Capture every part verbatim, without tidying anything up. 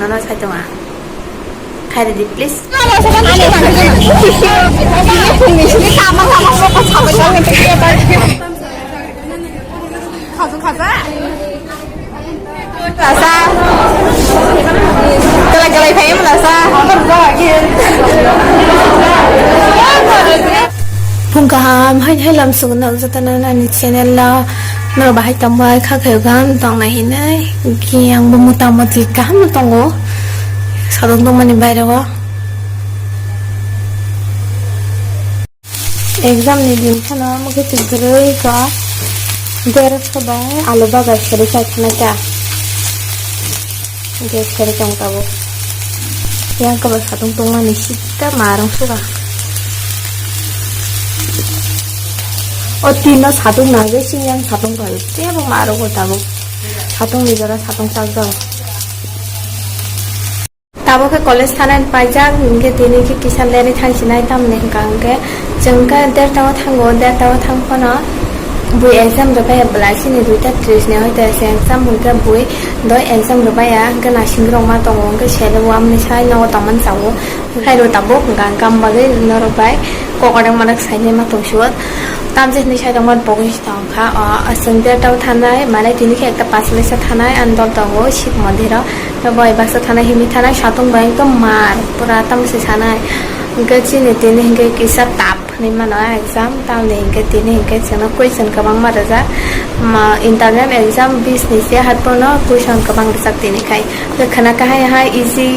Ano sai tonga. Khairi di, please. Khajak, khajak. Lasa. Kalai, kalai phai lasa. Phung kaham, hai, hai lam sugun nang jatana nani channel la. Noro bahai tongbai kha khayo gam tong nai hinai. Ki ang bo mota moti kaham tongo. Sadok tongmani bairo o. Exam ni din phano mukhe twi kwrwi kha, derosho bai alu bagai serwi chai khna kha. Gas serwi tong tabuk. Yang kwbang satung tongmani sita marung suka. O tino satung nangwi sini yang satung bai tebo marung tabuk. Satung ni jora satung chak jago. Tabuk khe college thanani paijak, hinkhe tini khe kisa lerwi thangsinai, tamni hwnkha hinkhe chwng khe derta o thango, derta o thang phano bui exam rwbaiya bwlai, chini duita tris ni hoite se exam, hinkhe bui doi exam rwbaiya, hinkhe naising rok ma tongo, hinkhe sele o amni sai nogo tongmani chao, khairo tabuk hwnkha hinkhe, am bagwi norok bai kokrok manok sainai ma tong sio, tamjani sai tongmani pogwi. Tongkha o, aswng derta o thanai, mane tini khe ekta pasalisa thanai, ani dol tongo Shiv mondir o. Khe bo bai baksa thanai, himwi thanai, satung bai wngkha mar, pura tamo se sanai. Hwnkhe chini tini hwnkhe kisa tough hinwi mano exam, tamni hwnkhe tini hwnkhe chwngno question kwbangma rijak. Ma, internal exam bis ni se hai phano question kwbang rijak tini khai. Hwnkhe khwna kahai hai easy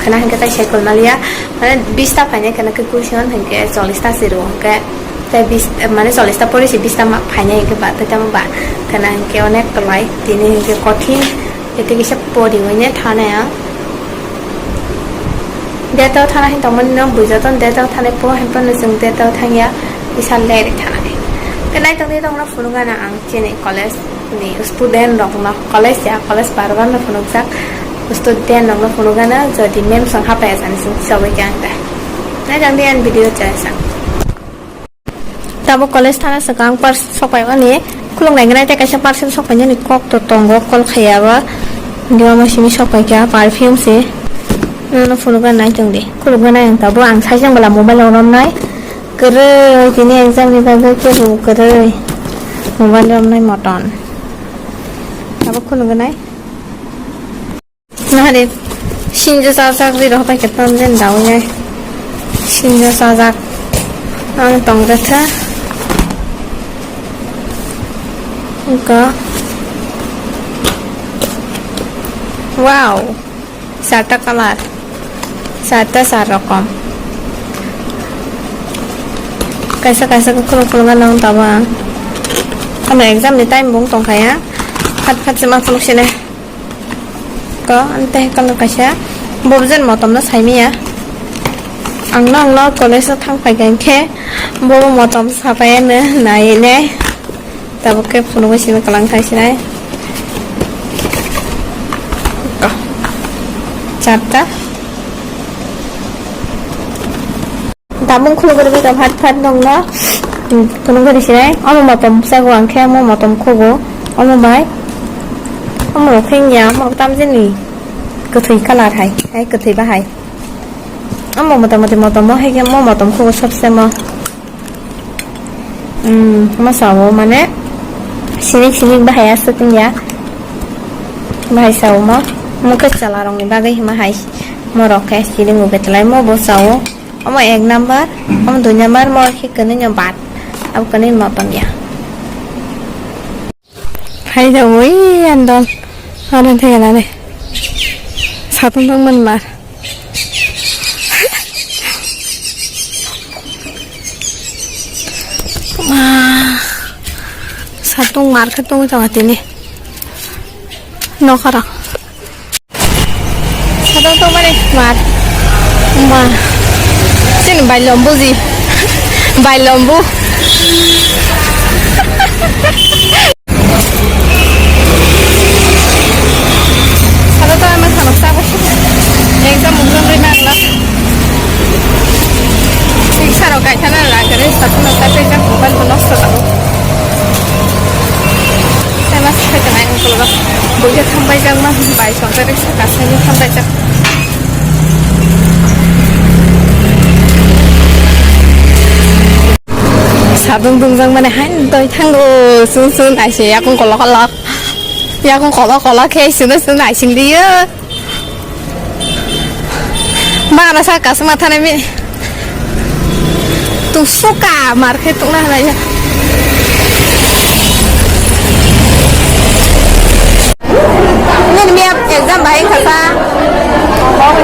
khwna hwnkhe tai sai kolmaliya. Mane bis ta phainai khwna khe question hwnkhe chollish ta se rwo hwnkhe. Tei bis, mane chollish ta pori se bis ta ma phainai hwnkhe ba, tei tamo ba khwna hwnkhe onek kwlai, tini hwnkhe kothin, tei kisa pori hwnwi thanai ang. Derta o thana hin tongmani no bujo ton, derta o thanai po, hin phano chwng derta o thangya, kisa lerwi thanai. Khe naitong di tongno phunukgana ang chini college ni student rokno, college ya, college bar bar no phunukjak, student rokno phunukgana, jodi mem song hapaya jani chwng chawai khe ang ta. Naitong di ang video chaya sang. Tabuk college thana swkang parcel sokpai mani, khuluk nai gwnai tei kaisa parcel sokpai nani kok to tongo, call khaiya ba. Diwa ma simi sokpai kha, perfume se. Nono phunukgana naitong di. Khuluk gwnai ang tabuk, ang sai jang bwla mobile rok romnai. Kwrwi tini exam ni bagwi kebo kwrwi mobile romnai moton. Tabuk khuluk gwnai. Nahari sinjo chajak ri rok bai khe ton den dawi nai. Sinjo chajak ang tong retha. Engko. Wow. Charta colour. Charta char rokom. Kaisa kaisa khe khuluk khuluk gana wng tabang. Ano exam ni time bo wng tongkha ya. Phat phat se ma phunuk sini. Ko, ante kalo kaisa. Bo jen motom no sai maya. Ang no, ang no college o thang phai kha khe, bo motom sapai ano nai ne. Tabuk khe phunuk bai simi kalang khai sinai. Ko. Charta. Tamung khulugwi rwgwi tong phat phat nokno, hmm, phunugwi rw sinai. Omo motom bwskango ang khe, omo motom khugo. Omo bai, omo rok khe wngya, omo rok tamjani kwthwi colour hai, hai kwthwi bahai. Omo motamoti motom o hai khe, omo motom khugo sobse omo. Hmm, omo sao mane sinik sinik bahai aswk wngya. Bahai sao omo, omo khe chwla rokni bagwi hima hai. Omo rok khe siring bo betlai omo bo sao. Omo ek number, omo dui number, mo khe kwnwi no bad. Abo kwnwi ma pang ya. Hai da oi andon. Ano thega na re. Satung tong man mar. Ma. Satung mar khe tong tong atini. No kara. Sadok tongmani mar. Ma. Sini bai lombu ji. Bai lombu. Sadok tongmani sanok sabo. Exam mukdong ri mangla. Sik sarok kaithana rang kare satung no kaithai jak mobile bo nosto tabuk. Tei ma sakha kanai ungkolo. Buikhe thangbai jakma bai songkha riksa ka. Sabung dungjak mani hain doi thango, sun sun aise yakung kolok kolok, yakung kolok kolok khe sun sun aising liyo. Bana sa kasma thana mi. Tung suka mar khe tungna halai ya. Nini miya exam bahai khasa.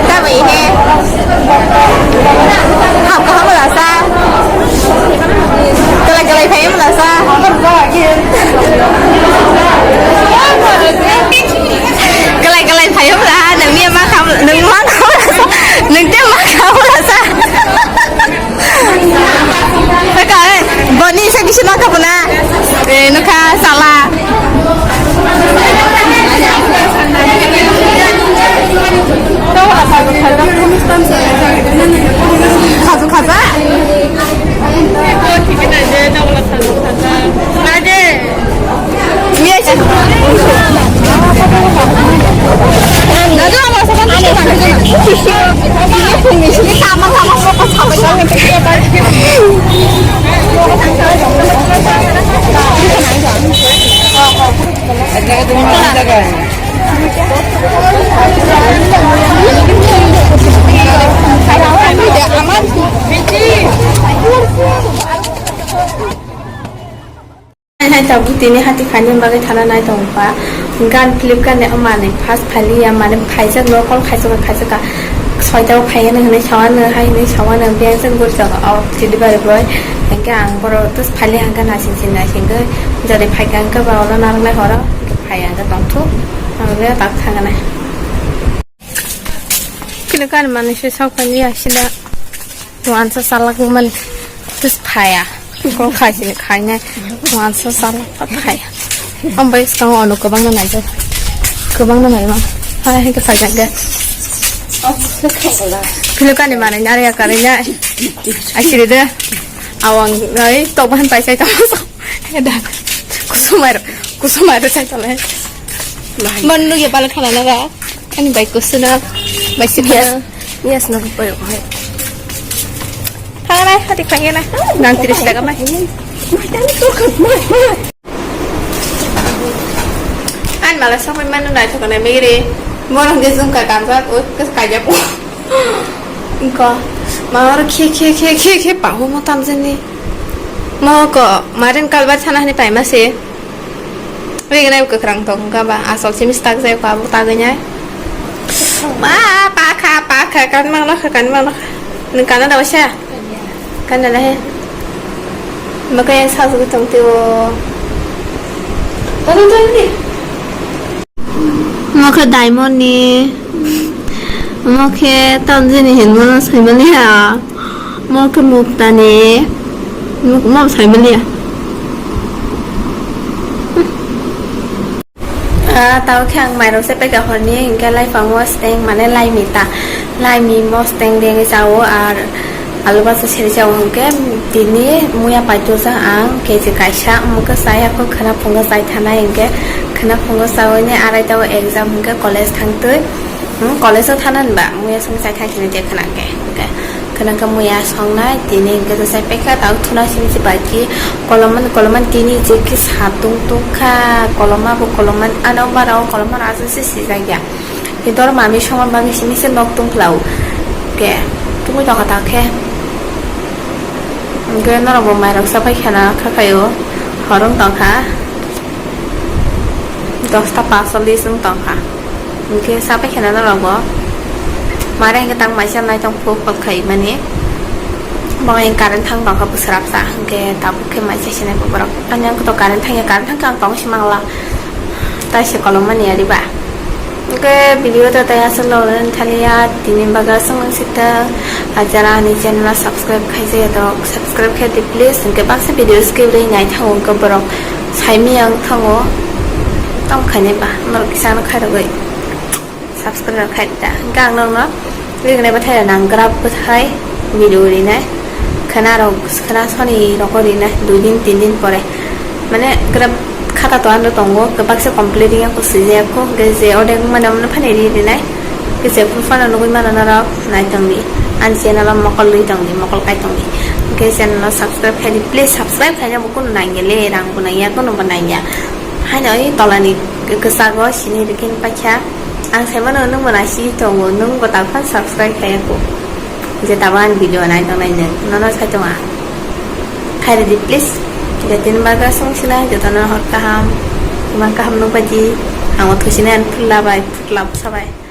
Tamo ihe. Ham kaham lasa. Kalai kalai phai lasa. Kalai kalai phai wngla ha, nang miya ma kham, nang ma kham lasa, nang te ma kham lasa. Baka, boni se bisi ma kham na. Eh, nukha sala. Khasu khasa. Hai tabuk tini hati khaina bagwi thana nai tong kha. Gan Flipkart ni o manwi first phailiya, mane phaijak no, call khaijak kha, khaijak kha. Soita o phaiya nw hinwi sawa nw, hai hinwi sawa nw, beng se gurjak o delivery boy. Hingke ang borok tus phaili hangkha naising sing naising khe jodi phaikha hingkhe ba olo narwknai horo phai hangkhe tongthuk. Ang le tak thangna. Kini kani manwi se sok phailiya sida. Wansa salak mani tus phaya. Ko khai sini khainai. Wansa salak pa phaya. Ambai skang ono kwbangno naijak. Kwbangno naima. Hai hai khe phaijak ge. Philipkani manwi nari ya karwi ya. Asiri de. Awang ai tok bahan paisai tamo. Eda. Kusumar. Kusumar chai tole. Mon nugi pala khana naga. Ani bai kusuna. Bai sibya. Yes, no, bai, bai. Thangna, hati khangena. Nang tiris taka mai. An mala sampai mana nai thokna megre. Morang de jungka kanjak, o, kes kajak. Ko, mawar khe, khe, khe, khe, khe, pahu mo tamjani. Mo ko, marin kalbar thana hani paima se. Rignai kwkrang tong kha ba, asol simi stak jai kha, bo tagwi nai. Ma, pakha, pakha, kan mang nokha, kan mang nokha. Nwng kana da wasa? Kana da he. Maka yang sa jugwi tong tio. Tong tong ni. Mokhe diamond ni, mokhe tamjini hinmano saimaliya, mokhe muktani, mukma saimaliya. Ah, tao khe ang mairok se peka horni, hingke lai pang mosteng, mane lai mita, lai mi mosteng dengwi chao, ar Alu basa seri jao hwnkhe tini muya paitujak ang keji kaisa, omo khe chaya kho khwna phungo chai thanai hwnkhe khwna phungo chaui ni arai ta o exam hwnkhe college thangtwi, hmm, college o thana hinba muya song chai thang tini je khwna khe hwnkhe khwna khe muya songnai tini hwnkhe chai paikha ta o thuna simi se bai ki kolomani kolomani tini je khe satung tungkha koloma bo kolomani ano bara o koloma rok aswk se sijak ya. Hitor mami songma bagwi simi se nok tungphla o. Ke tungwi tongkha ta khe. Hwnkhe norok bo mairok chapai khana kha khaio. Hor wng tongkha. Dosta pasollis wng tongkha. Hwnkhe chapai khana norok bo. Mare hwnkhe tang maisa naitong phuk phuk khai mani. Bo current thang tongkha bwswrapsa. Hwnkhe tabuk khe maisa sinai borok. Ani ang to current thangya, current thangkhe ang tong si mangla. Tai se kolom mani ari ba. Hwnkhe video ta tai aswk lo ren thaliya, tini bagwi aswk nang sita. Ajara ani channel o subscribe khaijaya to subscribe khe di please. Hwnkhe baksa video skip rwi nai thango hwnkhe borok saimaya wng thango. Tamo khainai ba norok kisa no khairogwi subscribe khai da. Hwnkhe ang norokno rignai bwthai rok nang grab bwthai video rinai. Khwna rok khwna soni rok rinai dui din tin din pore. Mane grab Saka to ano tongo, kwbaksa complete wngya ko swijaya ko, hwnkhe je order wngmani omono phano ri rinai. Hwnkhe je phuru phano nugwi mano norok, nai tongdi. Ani channel o mokol rwi tongdi, mokol kai tongdi. Hwnkhe channel o subscribe khaidi, please subscribe khaina bo kunu nangya le, rang bo nangya, kunu bo nangya. Haino oi tolani kwchak o sini rikhin paikha. Ang saimano nwng bo nasi tongo, nwng bo talphan subscribe khaiya ko. Je tabo ani video nai tongnai nwng, nono sai tonga. Khairidi please. Je tin bagra song sila, jotono hor kaham. Iman kaham nukbaidi. Ang o thosini an phulla bai, phutla bwsa bai.